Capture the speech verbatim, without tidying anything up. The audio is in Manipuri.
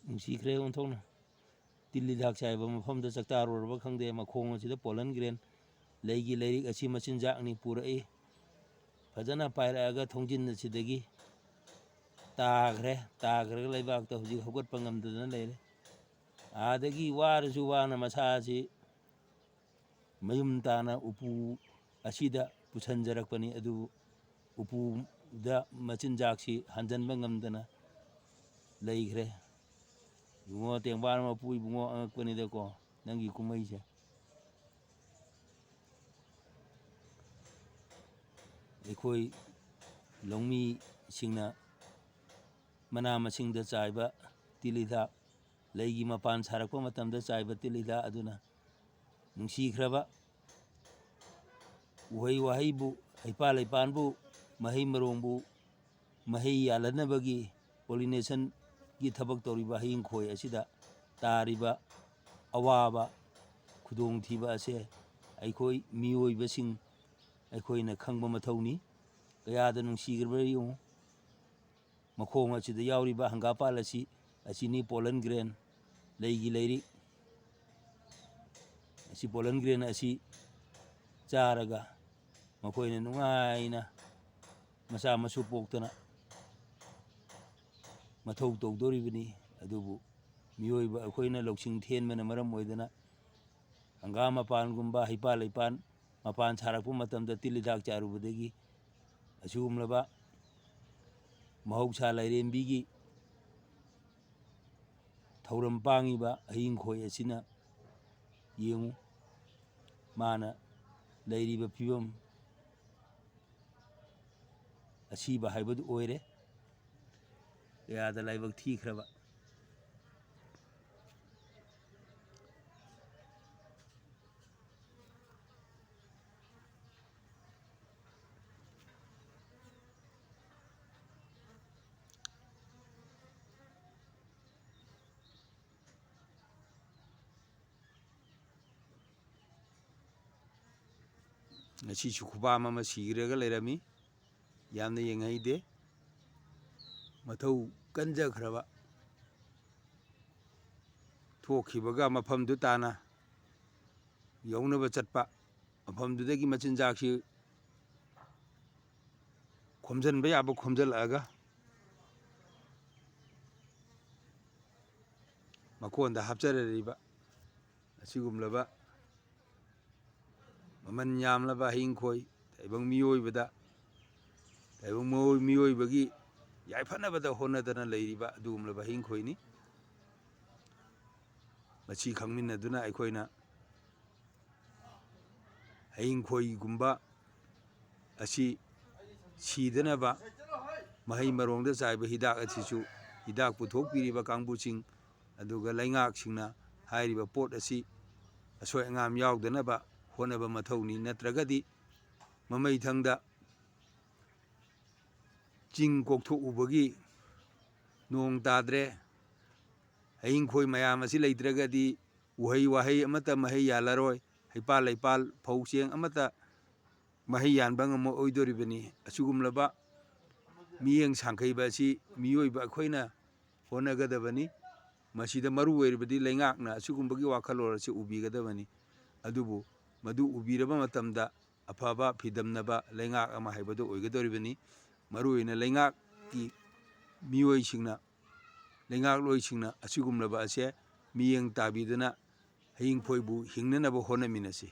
ꯅꯨꯡꯁꯤꯈ꯭ꯔꯦ ꯑꯣꯟꯊꯣꯛꯅ꯫ ꯇꯤꯜ ꯍꯤꯗꯥꯛ ꯆꯥꯏꯕ ꯃꯐꯝꯗ ꯆꯥꯛꯇꯥꯔꯨꯔꯕ ꯈꯪꯗꯦ, ꯃꯈꯣꯡ ꯑꯁꯤꯗ pollen grain, ꯂꯩꯒꯤ ꯂꯩꯔꯤꯛ ꯑꯁꯤ ꯃꯆꯤꯟꯖꯥꯛꯅꯤ ꯄꯨꯔꯛꯏ꯫ ꯐꯖꯅ ꯄꯥꯏꯔꯛꯑꯒ ꯊꯣꯡꯖꯤꯟ ꯑꯁꯤꯗꯒꯤ ꯇꯥꯈ꯭ꯔꯦ꯫ ꯇꯥꯈ꯭ꯔꯒ ꯂꯩꯕꯥꯛꯇ ꯍꯧꯖꯤꯛ ꯍꯧꯒꯠꯄ ꯉꯝꯗꯗꯅ ꯂꯩꯔꯦ꯫ ꯑꯥꯗꯒꯤ ꯋꯥꯔꯁꯨ ꯋꯥꯅ ꯃꯁꯥꯁꯤ ꯃꯌꯨꯝ ꯇꯥꯅ ꯎꯄꯨ ꯑꯁꯤꯗ ꯄꯨꯁꯤꯟꯖꯔꯛꯄꯅꯤ꯫ ꯑꯗꯨꯕꯨ ꯎꯄꯨꯗ ꯃꯆꯤꯟꯖꯥꯛꯁꯤ ꯍꯟꯖꯟꯕ ꯉꯝꯗꯅ ꯂꯩꯈ꯭ꯔꯦ꯫ ꯏꯕꯨꯡꯉꯣ, ꯇꯦꯡꯕꯥꯟ ꯃꯄꯨ ꯏꯕꯨꯡꯉꯣ, ꯑꯉꯛꯄꯅꯤꯗꯀꯣ ꯅꯪꯒꯤ ꯀꯨꯝꯍꯩꯁꯦ꯫ ꯑꯩꯈꯣꯏ ꯂꯧꯃꯤꯁꯤꯡꯅ ꯃꯅꯥ ꯃꯁꯤꯡꯗ ꯆꯥꯏꯕ ꯇꯤꯜ ꯍꯤꯗꯥꯛ, ꯂꯩꯒꯤ ꯃꯄꯥꯟ ꯁꯥꯔꯛꯄ ꯃꯇꯝꯗ ꯆꯥꯏꯕ ꯇꯤꯜ ꯍꯤꯗꯥꯛ ꯑꯗꯨꯅ ꯅꯨꯡꯁꯤꯈ꯭ꯔꯕ ꯎꯍꯩ ꯋꯥꯍꯩꯕꯨ, ꯍꯩꯄꯥꯜ ꯂꯩꯄꯥꯟꯕꯨ, ꯃꯍꯩ ꯃꯔꯣꯡꯕꯨ, ꯃꯍꯩ ꯌꯥꯜꯍꯟꯅꯕꯒꯤ, pollinationꯒꯤ ꯊꯕꯛ ꯇꯧꯔꯤꯕ ꯍꯌꯤꯡꯈꯣꯏ ꯑꯁꯤꯗ ꯇꯥꯔꯤꯕ ꯑꯋꯥꯕ, ꯈꯨꯗꯣꯡꯊꯤꯕ ꯑꯁꯦ ꯑꯩꯈꯣꯏ ꯃꯤꯑꯣꯏꯕꯁꯤꯡ ꯑꯩꯈꯣꯏꯅ ꯈꯪꯕ ꯃꯊꯧꯅꯤ꯫ ꯀꯌꯥꯗ ꯅꯨꯡꯁꯤꯈ꯭ꯔꯕ ꯌꯦꯡꯉꯨ꯫ ꯃꯈꯣꯡ ꯑꯁꯤꯗ ꯌꯥꯎꯔꯤꯕ ꯍꯪꯒꯥꯝꯄꯥꯜ ꯑꯁꯤ, ꯑꯁꯤꯅꯤ pollen grain, ꯂꯩꯒꯤ ꯂꯩꯔꯤꯛ꯫ ꯑꯁꯤ pollen grain ꯑꯁꯤ ꯆꯥꯔꯒ ꯃꯈꯣꯏꯅ ꯅꯨꯡꯉꯥꯏꯅ ꯃꯆꯥ ꯃꯁꯨ ꯄꯣꯛꯇꯅ ꯃꯊꯧ ꯇꯧꯗꯣꯔꯤꯕꯅꯤ꯫ ꯑꯗꯨꯕꯨ ꯃꯤꯑꯣꯏꯕ ꯑꯩꯈꯣꯏꯅ ꯂꯧꯁꯤꯡ ꯊꯦꯟꯕꯅ ꯃꯔꯝ ꯑꯣꯏꯗꯅ ꯍꯪꯒꯥꯝ ꯃꯄꯥꯟꯒꯨꯝꯕ, ꯍꯩꯄꯥꯜ ꯂꯩꯄꯥꯟ ꯃꯄꯥꯟ ꯁꯥꯔꯛꯄ ꯃꯇꯝꯗ ꯇꯤꯜ ꯍꯤꯗꯥꯛ ꯆꯥꯏꯔꯨꯕꯗꯒꯤ ꯑꯁꯤꯒꯨꯝꯂꯕ ꯃꯍꯧꯁꯥ ꯂꯥꯏꯔꯦꯝꯕꯤꯒꯤ ꯊꯧꯔꯝ ꯄꯥꯡꯉꯤꯕ ꯍꯌꯤꯡꯈꯣꯏ ꯑꯁꯤꯅ ꯌꯦꯡꯉꯨ, ꯃꯥꯅ ꯂꯩꯔꯤꯕ ꯐꯤꯕꯝ, ꯑꯁꯤꯕ ꯍꯥꯏꯕꯗꯨ ꯑꯣꯏꯔꯦ꯫ ꯀꯌꯥꯗ ꯂꯥꯏꯕꯛ ꯊꯤꯈ꯭ꯔꯕ꯫ ꯉꯁꯤꯁꯨ ꯈꯨꯄꯥꯝ ꯑꯃ ꯁꯤꯈ꯭ꯔꯒ ꯂꯩꯔꯝꯃꯤ꯫ ꯌꯥꯝꯅ ꯌꯦꯡꯍꯩꯗꯦ꯫ ꯃꯊꯧ ꯀꯟꯖꯈ꯭ꯔꯕ ꯄꯣꯛꯈꯤꯕꯒ ꯃꯐꯝꯗꯨ ꯇꯥꯅ ꯌꯧꯅꯕ ꯆꯠꯄ, ꯃꯐꯝꯗꯨꯗꯒꯤ ꯃꯆꯤꯟꯖꯥꯛꯁꯤ ꯈꯣꯝꯖꯤꯟꯕ ꯌꯥꯕ ꯈꯣꯝꯖꯤꯜꯂꯛꯑꯒ ꯃꯀꯣꯟꯗ ꯍꯥꯞꯆꯔꯛꯂꯤꯕ ꯑꯁꯤꯒꯨꯝꯂꯕ ꯃꯃꯜ ꯌꯥꯝꯂꯕ ꯍꯌꯤꯡꯈꯣꯏ ꯇꯥꯏꯕꯪ ꯃꯤꯑꯣꯏꯕꯗ, ꯇꯥꯏꯕꯪ ꯃꯤꯑꯣꯏ-, ꯃꯤꯑꯣꯏꯕꯒꯤ ꯌꯥꯏꯐꯅꯕꯗ ꯍꯣꯠꯅꯗꯅ ꯂꯩꯔꯤꯕ ꯑꯗꯨꯒꯨꯝꯂꯕ ꯍꯌꯤꯡꯈꯣꯏꯅꯤ꯫ ꯃꯁꯤ ꯈꯪꯃꯤꯟꯅꯗꯨꯅ ꯑꯩꯈꯣꯏꯅ ꯍꯌꯤꯡꯈꯣꯏꯒꯨꯝꯕ ꯑꯁꯤ ꯁꯤꯗꯅꯕ ꯃꯍꯩ ꯃꯔꯣꯡꯗ ꯆꯥꯏꯕ ꯍꯤꯗꯥꯛ ꯑꯁꯤꯁꯨ, ꯍꯤꯗꯥꯛ ꯄꯨꯊꯣꯛꯄꯤꯔꯤꯕ ꯀꯥꯡꯕꯨꯁꯤꯡ ꯑꯗꯨꯒ ꯂꯩꯉꯥꯛꯁꯤꯡꯅ ꯍꯥꯏꯔꯤꯕ ꯄꯣꯠ ꯑꯁꯤ ꯑꯁꯣꯏ ꯑꯉꯥꯝ ꯌꯥꯎꯗꯅꯕ ꯍꯣꯠꯅꯕ ꯃꯊꯧꯅꯤ꯫ ꯅꯠꯇ꯭ꯔꯒꯗꯤ ꯃꯃꯩꯊꯪꯗ ꯆꯤꯡ ꯀꯣꯛꯊꯣꯛꯎꯕꯒꯤ ꯅꯣꯡ ꯇꯥꯗ꯭ꯔꯦ, ꯍꯌꯤꯡꯈꯣꯏ ꯃꯌꯥꯝ ꯑꯁꯤ ꯂꯩꯇ꯭ꯔꯒꯗꯤ ꯎꯍꯩ ꯋꯥꯍꯩ ꯑꯃꯠꯇ ꯃꯍꯩ ꯌꯥꯜꯂꯔꯣꯏ, ꯍꯩꯄꯥꯜ ꯂꯩꯄꯥꯜ ꯐꯧ ꯆꯦꯡ ꯑꯃꯠꯇ ꯃꯍꯩ ꯌꯥꯟꯕ ꯉꯝꯃꯛꯑꯣꯏꯗꯣꯔꯤꯕꯅꯤ꯫ ꯑꯁꯤꯒꯨꯝꯂꯕ ꯃꯤꯠꯌꯦꯡ ꯁꯥꯡꯈꯩꯕ ꯑꯁꯤ ꯃꯤꯑꯣꯏꯕ ꯑꯩꯈꯣꯏꯅ ꯍꯣꯠꯅꯒꯗꯕꯅꯤ꯫ ꯃꯁꯤꯗ ꯃꯔꯨ ꯑꯣꯏꯔꯤꯕꯗꯤ ꯂꯩꯉꯥꯛꯅ ꯑꯁꯤꯒꯨꯝꯕꯒꯤ ꯋꯥꯈꯜꯂꯣꯟ ꯑꯁꯤ ꯎꯕꯤꯒꯗꯕꯅꯤ꯫ ꯑꯗꯨꯕꯨ ꯃꯗꯨ ꯎꯕꯤꯔꯕ ꯃꯇꯝꯗ ꯑꯐꯕ ꯐꯤꯗꯝꯅꯕ ꯂꯩꯉꯥꯛ ꯑꯃ ꯍꯥꯏꯕꯗꯨ ꯑꯣꯏꯒꯗꯧꯔꯤꯕꯅꯤ꯫ ꯃꯔꯨꯑꯣꯏꯅ ꯂꯩꯉꯥꯛꯀꯤ ꯃꯤꯑꯣꯏꯁꯤꯡꯅ, ꯂꯩꯉꯥꯛꯂꯣꯏꯁꯤꯡꯅ ꯑꯁꯤꯒꯨꯝꯂꯕ ꯑꯁꯦ ꯃꯤꯠꯌꯦꯡ ꯇꯥꯕꯤꯗꯨꯅ ꯍꯌꯤꯡꯈꯣꯏꯕꯨ ꯍꯤꯡꯅꯅꯕ ꯍꯣꯠꯅꯃꯤꯟꯅꯁꯤ꯫